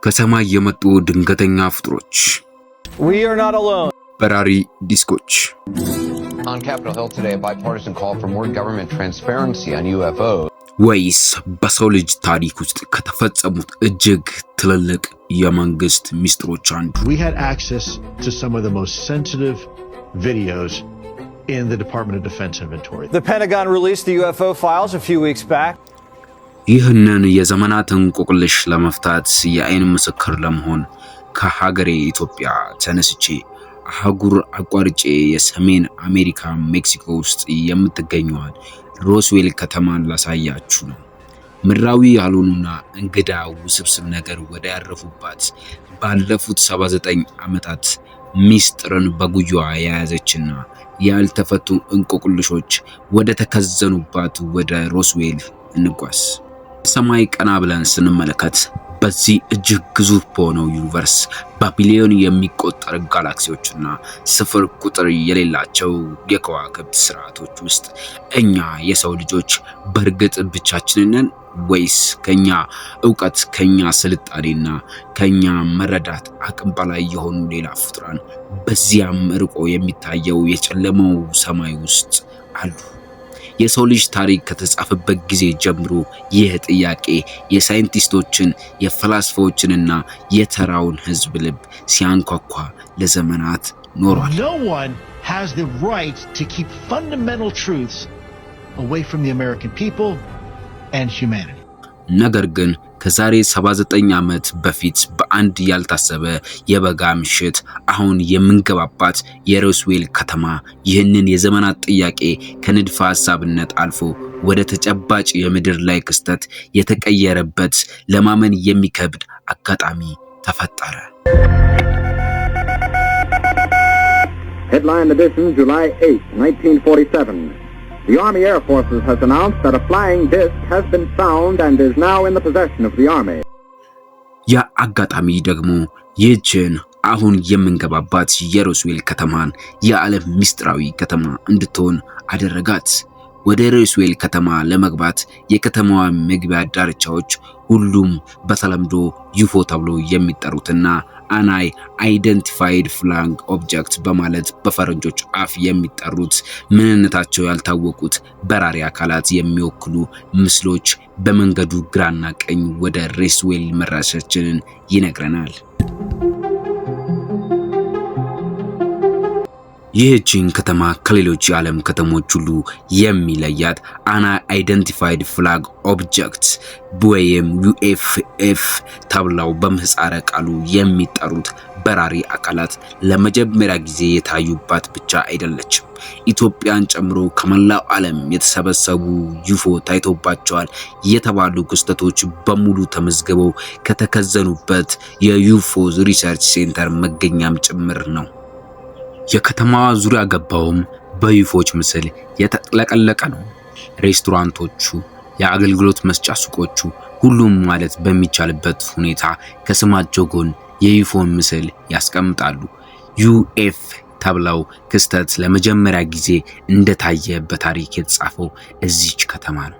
ከሰማይ የመጡ ድንገተኛ ፍጡሮች፣ We are not alone. በራሪ ዲስኮች፣ On Capitol Hill today, a bipartisan call for more government transparency on UFOs. ወይስ በሰው ልጅ ታሪክ ውስጥ ከተፈጸሙት እጅግ ትልልቅ የመንግስት ሚስጥሮች አንዱ? We had access to some of the most sensitive videos in the Department of Defense inventory. The Pentagon released the UFO files a few weeks back. ይህንን የዘመናት እንቆቅልሽ ለመፍታት የአይን ምስክር ለመሆን ከሀገሬ ኢትዮጵያ ተነስቼ አህጉር አቋርጬ የሰሜን አሜሪካ ሜክሲኮ ውስጥ የምትገኘዋን ሮስዌል ከተማን ላሳያችሁ ነው። ምድራዊ ያልሆኑና እንግዳ ውስብስብ ነገር ወደ ያረፉባት፣ ባለፉት 79 ዓመታት ሚስጥርን በጉያዋ የያዘችና ያልተፈቱ እንቆቅልሾች ወደ ተከዘኑባት ወደ ሮስዌል እንጓዝ። ሰማይ ቀና ብለን ስንመለከት በዚህ እጅግ ግዙፍ በሆነው universe በቢሊዮን የሚቆጠር ጋላክሲዎችና ስፍር ቁጥር የሌላቸው የከዋክብት ስርዓቶች ውስጥ እኛ የሰው ልጆች በእርግጥ ብቻችንን ነን ወይስ ከኛ እውቀት፣ ከኛ ስልጣኔና ከኛ መረዳት አቅም በላይ የሆኑ ሌላ ፍጡራን በዚያም ርቆ የሚታየው የጨለመው ሰማይ ውስጥ አሉ? የሰው ልጅ ታሪክ ከተጻፈበት ጊዜ ጀምሮ ይህ ጥያቄ የሳይንቲስቶችን፣ የፈላስፋዎችንና የተራውን ሕዝብ ልብ ሲያንኳኳ ለዘመናት ኖሯል። No one has the right to keep fundamental truths away from the American people and humanity. ነገር ግን ከዛሬ 79 ዓመት በፊት በአንድ ያልታሰበ የበጋ ምሽት አሁን የምንገባባት የሮስዌል ከተማ ይህንን የዘመናት ጥያቄ ከንድፈ ሐሳብነት አልፎ ወደ ተጨባጭ የምድር ላይ ክስተት የተቀየረበት ለማመን የሚከብድ አጋጣሚ ተፈጠረ። Headline edition, July 8, 1947. The Army Air Forces has announced that a flying disc has been found and is now in the possession of the Army. ያ አጋጣሚ ደግሞ ይህችን አሁን የምንገባባት የሮስዌል ከተማን የዓለም ምስጢራዊ ከተማ እንድትሆን አደረጋት። ወደ ሮስዌል ከተማ ለመግባት የከተማዋ መግቢያ ዳርቻዎች ሁሉም በተለምዶ UFO ተብሎ የሚጠሩትና unidentified flying object በማለት በፈረንጆች አፍ የሚጠሩት ምንነታቸው ያልታወቁት በራሪ አካላት የሚወክሉ ምስሎች በመንገዱ ግራና ቀኝ ወደ ሮስዌል መድረሳችንን ይነግረናል። ይህችን ከተማ ከሌሎች የዓለም ከተሞች ሁሉ የሚለያት unidentified flying object ወይም UFO ተብለው በምህጻረ ቃሉ የሚጠሩት በራሪ አካላት ለመጀመሪያ ጊዜ የታዩባት ብቻ አይደለችም። ኢትዮጵያን ጨምሮ ከመላው ዓለም የተሰበሰቡ UFO ታይቶባቸዋል የተባሉ ክስተቶች በሙሉ ተመዝግበው ከተከዘኑበት የ UFO research center መገኛም ጭምር ነው። የከተማዋ ዙሪያ ገባውም በ UFO ዎች ምስል የተጥለቀለቀ ነው። ሬስቶራንቶቹ፣ የአገልግሎት መስጫ ሱቆቹ፣ ሁሉም ማለት በሚቻልበት ሁኔታ ከስማቸው ጎን የ UFO ን ምስል ያስቀምጣሉ። UFO ተብለው ክስተት ለመጀመሪያ ጊዜ እንደታየ በታሪክ የተጻፈው እዚች ከተማ ነው።